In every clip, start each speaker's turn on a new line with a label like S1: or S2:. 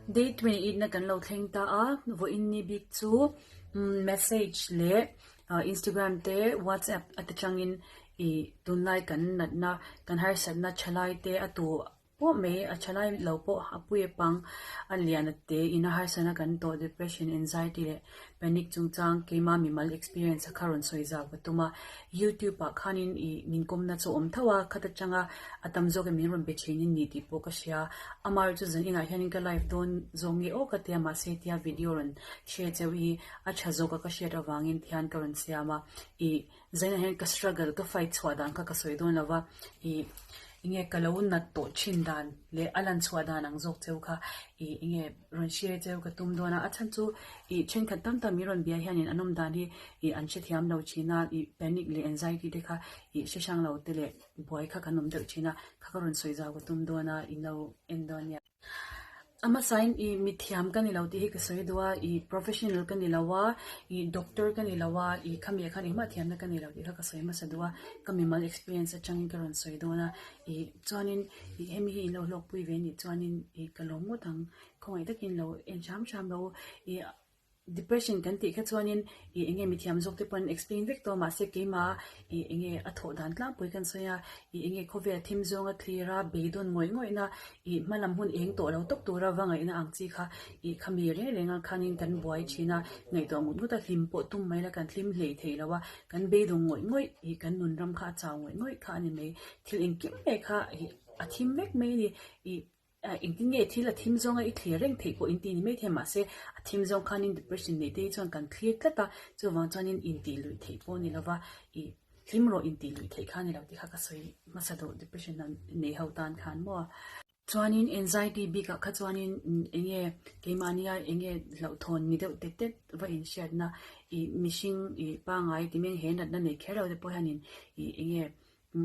S1: Day 28 na kan lo thleng ta a, vawiin ni bik chu message leh Instagram te WhatsApp a ti tangin ih tunlai kan natna kan harsatna thalai te a tu pawh mai a thalai lo pawh a pui a pang a lian a te in a harsatna kan tawh depression anxiety leh panic chungchang keima mimal experience a kha rawn sawi zau ka tum a youtube ah khanin ih min kawmna chu a awm tho a khat atanga a tam zawk in min rawn be thin in ni tih pawh ka hria amaherawhchu chu zan inah hianin ka live dawn zawng nge aw ka tia mahse tia video rawn share cheu hi a tha zawk a ka hriat avangin tihian ka rawn siam a ih Zainah hian ka struggle ka fight chhuah dan kha ka sawi dawn lo va, ih enge ka lo nat tawh thin dan leh a lan chhuah dan ang zawk cheu kha ih enge rawn share cheu ka tum dawn a, a chhan chu ih thenkhat tam tam min rawn bia hianin an awm dan hi ih an hrethiam lo thin a, ih panic leh anxiety te kha ih hre hrang lo te leh buai kha kan awm deuh thin a, kha ka rawn sawi zau ka tum dawn a, in lo en dawn nia. A hmasain ih mithiam ka ni lo tih hi ka sawi duh a, ih professional ka ni lo a, ih doctor ka ni lo a, ih khami ah khan engmah thiamna ka ni lo tih kha ka sawi hmasa duh a, ka mimal experience atangin ka rawn sawi dawn a, ih chuanin ih hemi hi in lo hlawkpui ve anih chuanin ih ka lawm ngawt ang, khawngaih takin lo en hram hram lo ih. Depression kan tih kha chuanin ih enge mithiam zawk te pawh an explain vek tawh a mahse keimah ih enge a thawh dan tlangpui kan sawi a ih enge khawvel thim zawnga thlir a beidawn ngawih ngawih na ih hma lam hun eng tawh lo tawp tura va ngaihna ang chi kha ih khami reng reng a khanin kan buai thin a ngaihtuah ngut ngut a hlim pawh tum mai la kan hlim hlei thei lo a kan beidawng ngawih ngawih ih kan nun ram kha a chau ngawih ngawih kha a ni mai thil engkim mai kha ih a thim vek mai a ni ih. Engtin nge thil a thim zawnga i thlir reng theih pawh in ti ni mai thei mahse a thim zawng khanin depression neih te hi chuan kan thlir tlat a, chuvang chuanin intih luih theih pawh a ni lova, ih hlim rawh intih luih theih kha a ni lo tih kha ka sawi hmasa duh depression an nei ho tan khan maw. Chuanin anxiety bikah kha chuanin eng nge keimahnia eng nge hlauhthawn ni deuh tet tet va inhriatna ih mihring ih pangngai ti meng he natna nei kher lo te pawh hianin ih eng nge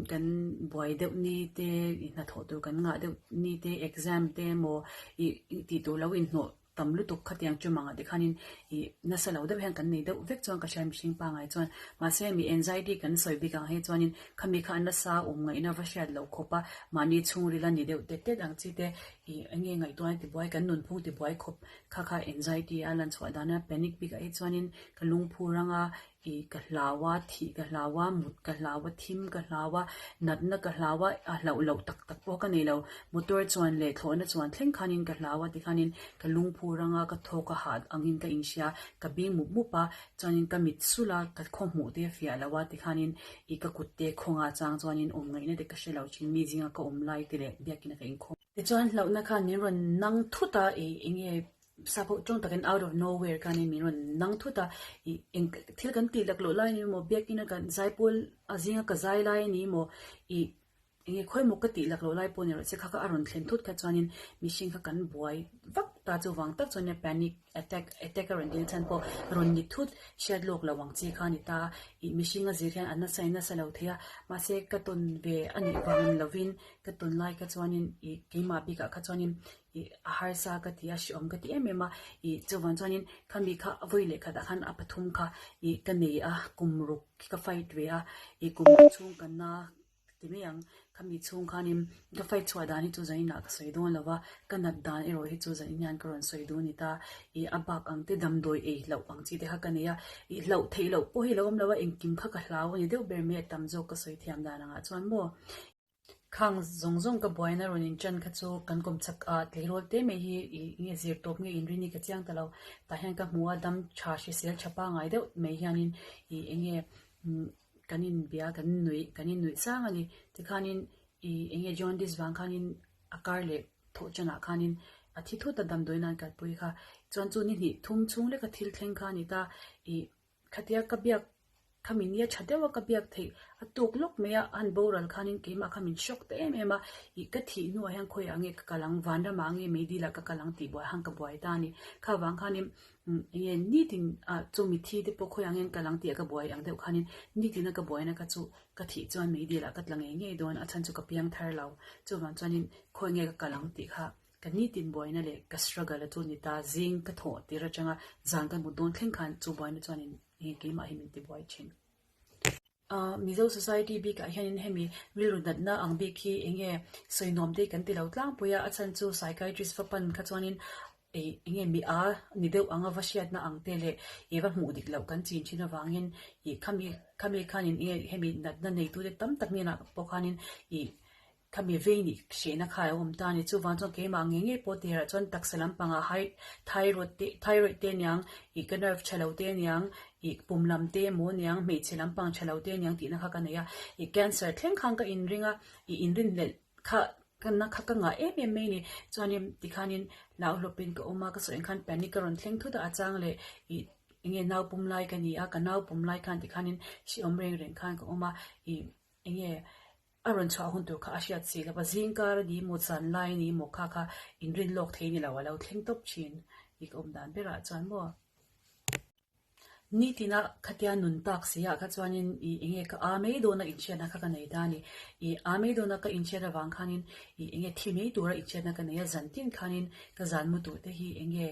S1: Kan buai deuh ni te, hnathawh tur kan ngah deuh ni te, exam te emaw ih tih tur lo inhnawh tam lutuk khatiang chu mangah te khanin ih nasa lo deuh hian kan nei deuh vek chuan ka hria mihring pangngai chuan. Mahse mi anxiety kan sawi bik ang hi chuanin khami kha a nasa awm ngaihna va hriat loh khawp a, mahni chhungril a ni deuh tet tet ang chi te ih eng nge ngaihtuahna tibuai kan nunphung tibuai khawp kha kha anxiety a lan chhuah dan a panic bikah hi chuanin ka lungphur anga Ih ka hlau a, thih ka hlau a, mut ka hlau a, thim ka hlau a, natna ka hlau a, a hlauh loh tak tak pawh ka nei lo. Motor chuan leh thlawhna chuan thleng khanin ka hlau a tikhanin ka lungphur anga ka thawk a hah angin ka inhria, ka bing mup mup a, chuanin ka mit sulh a, ka khaw hmuh te a fiah lo a tikhanin ih ka kut te khawnga chang chuanin awm ngaihna te ka hre lo thin, mi zinga ka awm lai te leh biakina ka inkhawm. Tichuan hlauhna khan min rawn nang thut a, ih enge Sap ho tawng takin out of nowhere khanin min rawn nang thut a, ih eng thil kan tih laklawh lai a ni maw, biakina kan zaipawl a zinga ka zai lai a ni maw, ih enge khawi maw ka tih laklawh lai pawh ni rawh se kha kha a rawn thlen thut kha chuanin mihring kha kan buai vak ta chuvang tak chuan panic attack attack a rawn dil chhan pawh rawn ni thut hriat lawk lo ang chi kha a ni ta, ih mihring a zir hian a nasa in nasa lo thei a, mahse ka tawn ve a nih vang ni lovin ka tawn lai kha chuanin ih keimah bikah kha chuanin Ih a harsa ka ti a, hreawm ka ti em em a, ih chuvang chuanin khami kha vawi leh khatah khan a pathum kha ih ka nei a, kum ruk khi ka fight ve a, ih kum ruk chhung ka na ti mai ang, khami chhung khanin ka fight chhuah dan hi chu zanin ah ka sawi dawn lo va, ka nat dan erawh hi chu zanin hian ka rawn sawi duh a ni ta, ih a bak ang te damdawi ei hlauh ang chi te kha ka nei a, ih hlauh theih loh pawh hi a lo awm lo a, engkim kha ka hlau a ni deuh ber mai a tam zawk ka sawi thiam dan angah chuan maw. Khang zawng zawng ka buaina rawn inṭan kha chu kan kawm chak a, tleirawl te mai hi ih nge zir tawp nge inrin hi ka chiang ta lo. Tah hian ka hmu a, dam tha hrisel tha pangngai deuh mai hianin ih eng nge kan inbia kan nuih kan innuih sang a ni. Tikhanin ih eng nge jaundice vang khanin a kar leh thawh chanah khanin a thi thut a damdawiin an kalpui kha. Chuan chu ni hnih thum chhung leka thil thleng kha a ni ta ih Khatia ka biak kha min nia tha deuh a ka biak theih a tuk lawk mai a, han boral khanin keimah kha min shock ta em em a, ih ka thih hnuah hian khawiah nge ka kal ang, vanramah nge meidil ah ka kal ang tih buai han ka buai ta a ni. Kha vang khanin eng nge nitin ah chu mithi te pawh khawiah nge an kal ang tih ah ka buai ang deuh khanin nitin a ka buaina kha chu ka thih chuan meidil ah ka tla ngei ngei dawn a chhan chu ka piang thar lo, chuvang chuanin khawi nge ka kal ang tih kha Ka nitin buaina leh ka struggle a chu ni ta, zing ka thawh tir atanga zan ka mut dawn thleng khan chu buaina chuanin enge keimah hi min ti buai thin. Mizo society bikah hianin hemi rilru natna ang bik hi enge sawi nuam te kan ti lo tlangpui a, a chhan chu psychiatrist va pan kha chuanin. Ih enge mi a ni deuh anga va hriatna ang te leh ih va hmuh dik loh kan chin thin avangin ih khami khami khanin enge hemi natna neitute tam tak hnenah pawh khanin ih khami vei nih hrehna kha a awm ta a ni. Chuvang chuan keimah ngei ngei pawh tirah chuan taksa lampangah hai thyroid te thyroid te aniang ih ka nerve tha lo te aniang ih pum lam te emaw aniang hmeichhe lampang tha lo te aniang tihna kha ka nei a ih cancer thleng khan ka inring a ih inrinhlelh kha Ka na kha ka ngah em em mai ni. Chuanin tikhanin hlauhlawpin ka awm a, ka sawi ang khan panic ka rawn thleng thut a, a chang leh ih enge nau pum lai ka ni a, ka nau pum lai khan tikhanin hrehawm reng reng khan ka awm a, ih enge a rawn chhuah hun tur kha a hriat si lo va, zing kar a ni maw zan lai a ni maw kha kha inrin lawk thei ni lo a lo thleng tawp thin ih ka awm dan berah chuan maw. Nitina khatia nun tak si ah kha chuanin ih enge ka a mai dawna inchhiatna kha ka nei ta a ni. Ih a mai dawna ka inchhiat avang khanin ih enge thi mai tura inchhiatna ka nei a, zan tin khanin ka zan mu tur te hi enge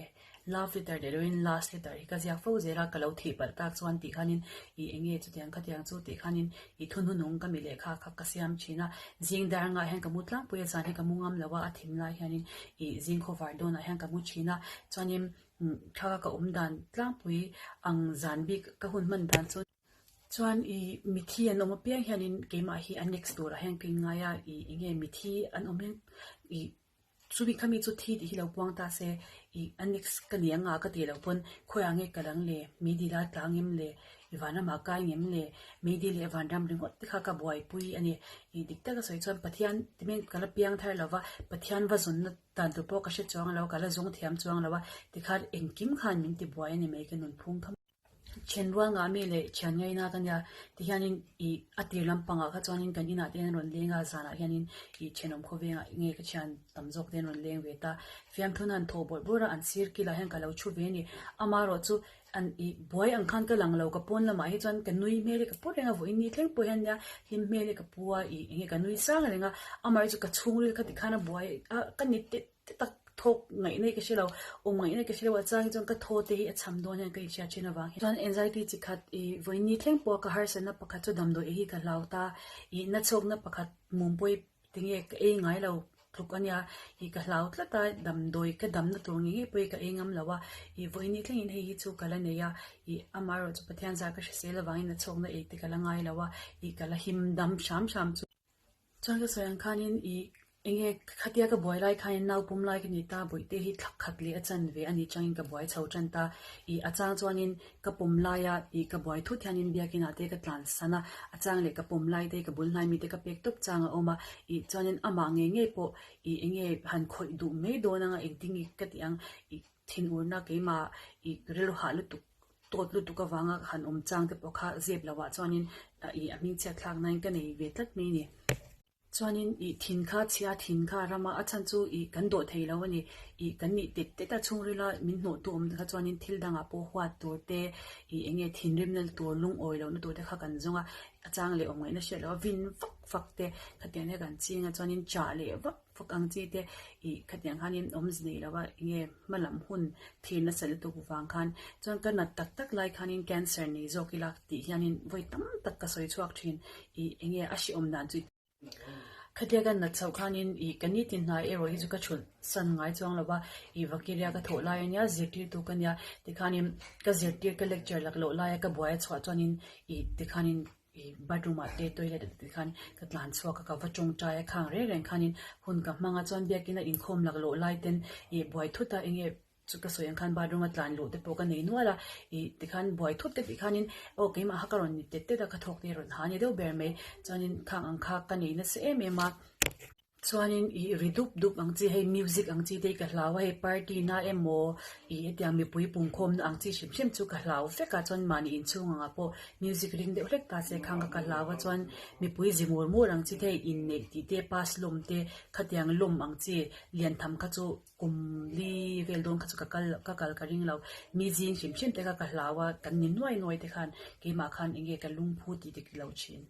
S1: love letter leh loin last letter hi ka ziak fo zel a, ka lo thih palh tak chuan tih khanin ih enge chutiang khatiang chu tih khanin ih thunhunung ka mi lehkha kha ka siam thin a. Zing dar ngah hian ka mu tlangpui a, zan hi ka mu ngam lo a, a thim lai hianin ih zing khawvar dawnah hian ka mu thin a, chuanin Thla ka awm dan tlangpui ang zan bik ka hun hman dan chu. Chuan i mithi an awm apiang hianin keimah hi a next turah hian ka inngai a, i enge mithi an awm hian i chumi khami chu thi tih hi lo puang ta se i a next ka ni anga ka tih loh pawn khawiah nge ka lang le, meidil a tla ngem le, i vanramah kai ngem le, meidil leh vanram ringawt te kha ka buaipui a ni. I dik taka sawi chuan Pathian timin ka la piang thar lova Pathian va zawnna Dan tur pawh ka hre chuang lo, ka la zawng thiam chuang lo a, tikhan engkim khan min ti buai a ni mai ka nunphung kha. Thian rual ngah mi leh thian ngaina ka nia, tihianin ih a tir lampangah kha chuanin kan inah te hian rawn leng a, zanah hianin ih thenawm khawvengah nge ka thian tam zawk te hian rawn leng ve ta. Fiamthun han thaw bawrh bawrh a, an sir kilah hian ka lo thu ve a ni. Amaherawhchu An i buai ang khan ka lang lo, ka pawn lamah hi chuan ka nui hmel hi ka pu reng a, vawiin ni thleng pawh hian nia hlim hmel hi ka pu a, ih enge ka nui sang reng a, amah hi chu ka chhungril kha tikhan a buai a, ka ni tet tet a, thawk ngaihna hi ka hre lo, awm ngaihna hi ka hre lo, a chang hi chuan ka thaw te hi a cham dawn hian ka inhriat thin avang hian. Chuan anxiety chi khat ih vawiin ni thleng pawh a ka harsatna pakhat chu damdawi hi ka hlau ta, ih nachhawkna pakhat mumpuii Tinge ka ei ngai lo tluk a nia, ih ka hlau tlat a, damdawi ka damna tur ngei ngei pawh hi ka ei ngam lo a, ih vawiin thlengin hei hi chu ka la nei a, ih amaherawh chu Pathian zar ka hrisel avangin a chhawkna ei te ka la ngai lo a, ih ka la him dam hram hram chu. Chuan ka sawi ang khanin ih enge khatia ka buai lai khanin nau pum lai ka ni ta, bawihte hi thla khat leh a chan ve a nih changin ka buai chho tan ta, ih a chang chuanin Ka pawm laia tih ka buai thut hianin biakinah te ka tlan san a, a chang leh ka pawm lai te ka bul hnai mite ka pek tawp chang a awm a, ih chuanin amah ngei ngei pawh ih enge han khawih duh mai dawn anga engtin nge ka tih ang ih thinurna keimah ih rilru hah lutuk tawt lutuk avanga han awm chang te pawh kha zep loh ah chuanin ih a hmingchhiat thlak nain ka nei ve tlat mai a ni. Chuanin ih thin kha chhia thin kha a ram a, a chhan chu ih kan dawh thei lo a ni. Ih kan nih tet tet a chhungrila min hnawh tu awm te kha chuanin thil dangah pawh huat tur te, ih eng nge thinrimna tur lungawi lohna tur te kha kan zawng a, a chang leh awm ngaihna hriat loh a vin vak vak te khatiang te kan ching a, chuanin chah leh vak vak ang chi te ih khatiang khanin awmze nei lo a, eng nge hma lam hun thir nasa lutuk vang khan chuan ka nat tak tak lai khanin cancer nei zawk ila tih hianin vawi tam tak ka sawi chhuak thin. Ih enge a hrehawm dan chu khatia ka nat chhoh khanin ih ka nitin hnai erawh hi chu ka chhulh san ngai chuang lo va, ih vakiria ka thawh lai ania zirtirtu ka nia tikhanin ka zirtir ka lecture lak loh laia ka buai a chhuah chuanin ih tikhanin ih bathroom ah te toilet ah te tikhan ka tlan chhuak a ka va tawngtai a khang reng reng khanin hun ka hmang a chuan biakina inkhawm lak loh lai ten ih buai thut a enge Chu ka sawi ang khan bathroom a tlan luh te pawh ka nei nual a, ih tikhan buai thut te tih khanin aw keimah kha ka rawn ni tet tet a, ka thawk te rawn ha ni deuh ber mai, chuanin khang ang kha ka nei nasa em em a, chuanin ih ri dup dup ang chi hei music ang chi te hi ka hlau a, hei party na emaw ih hetiang mipui pumkhawm na ang chi hrim hrim chu ka hlau vek a, chuan mahni inchhung angah pawh music ring deuh hlek ta se khang kha ka hlau a, chuan mipui zi mur mur ang chi te hei inneih tih te pass lawm te khatiang lawm ang chi lian tham kha chu. Kum li vel dawn kha chu ka kal ka kal ka ring lo. Mi zing hrim hrim te kha ka hlau a, kan ni nuai nuai te khan keimah khan eng nge ka lungphu tih dik lo thin.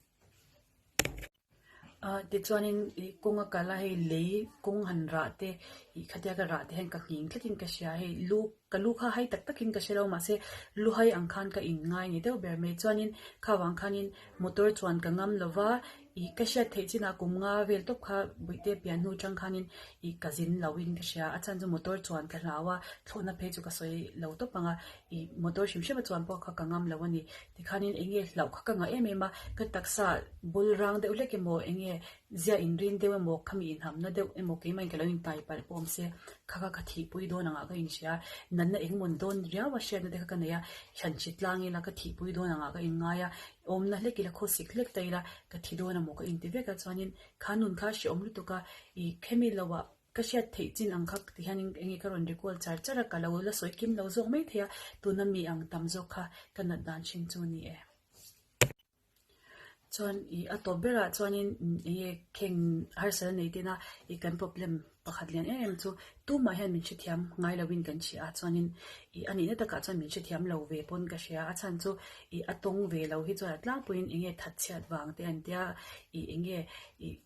S1: Ah tichuanin ih kawng a kal a hei lei kawng han rah te ih khatia ka rah te hian ka nghing tlatin ka hria hei lu ka lu kha hai tak takin ka hre lo mahse lu hai ang khan ka inngai ni deuh ber mai. Chuanin kha vang khanin motor chuan ka ngam lo va. Ih ka hriat theih chinah kum nga vel tawp kha Buihte pian hnu tang khanin ih ka zin loin ka hria. A chhan chu motor chuan ka hlau a, thlawhna phei chu ka sawi lo tawp ang a. Ih motor hrim hrim a chuan pawh kha ka ngam lo a ni. Tikhanin eng nge hlauh kha ka ngah em em a, ka taksa bul rang deuh hlek emaw eng nge zia inrin deuh emaw khami inhamna deuh emaw keimah in ka lo intai palh pawh awm se kha kha ka thihpui dawn angah ka inhria. Natna engemaw dawn riau a hriatna te kha ka nei a, hran hri tlang ila ka thihpui dawn angah ka inngai a. Awmna hlek ila khawsik hlek ta ila ka thi dawn amaw ka inti vek a chuanin kha nun kha hreawm lutuk a ih khemi lo ah ka hriat theih chin ang kha ti hianin enge ka rawn recall char char a ka lo la sawi kim lo zawk mai thei a tuna mi ang tam zawk kha ka nat dan thin chu ni e. Chuan ih a tawp berah chuanin enge kheng harsatna nei tena ih kan problem Pakhat lian em em chu tumah hian min hrethiam ngai lovin kan hria a, chuanin ih a nihna takah chuan min hrethiam lo ve pawn ka hria a, chhan chu ih a tawng ve lo hi chuan a tlangpuiin eng nge thatchhiat vang te an tia ih eng nge ih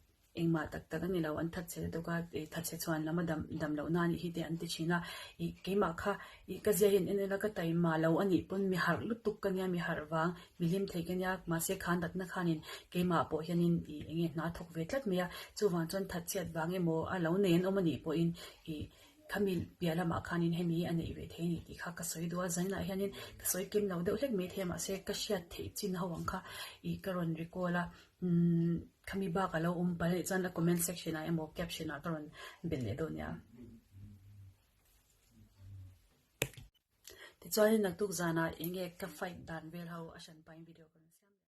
S1: engmah tak tak a ni lo an thatchhe lutuk a ih thatchhe chhuan lam a dam dam loh na a nih hi te an ti thin a, ih keimah kha ih ka zia hian en ila ka taima lo a nih pawn mi harh lutuk ka nia mi harh vang Mi hlim thei ka nia, mahse khan natna khanin keimah pawh hianin ih eng nge hna thawk ve tlat mai a, chuvang chuan thatchhiat vang emaw a lo nei an awm a nih pawhin ih khami piah lamah khanin hemi a neih ve thei a ni tih kha ka sawi duh a, zaninah hianin ka sawi kim lo deuh hlek mai thei a, mahse ka hriat theih chin ho ang kha ih ka rawn recall a, umm khami bak a lo awm palh anih chuan a comment section ah emaw caption ah ka rawn belh leh dawn nia. Tichuanin naktuk zanah eng nge ka fight dan vel ho a hran pahin video ka.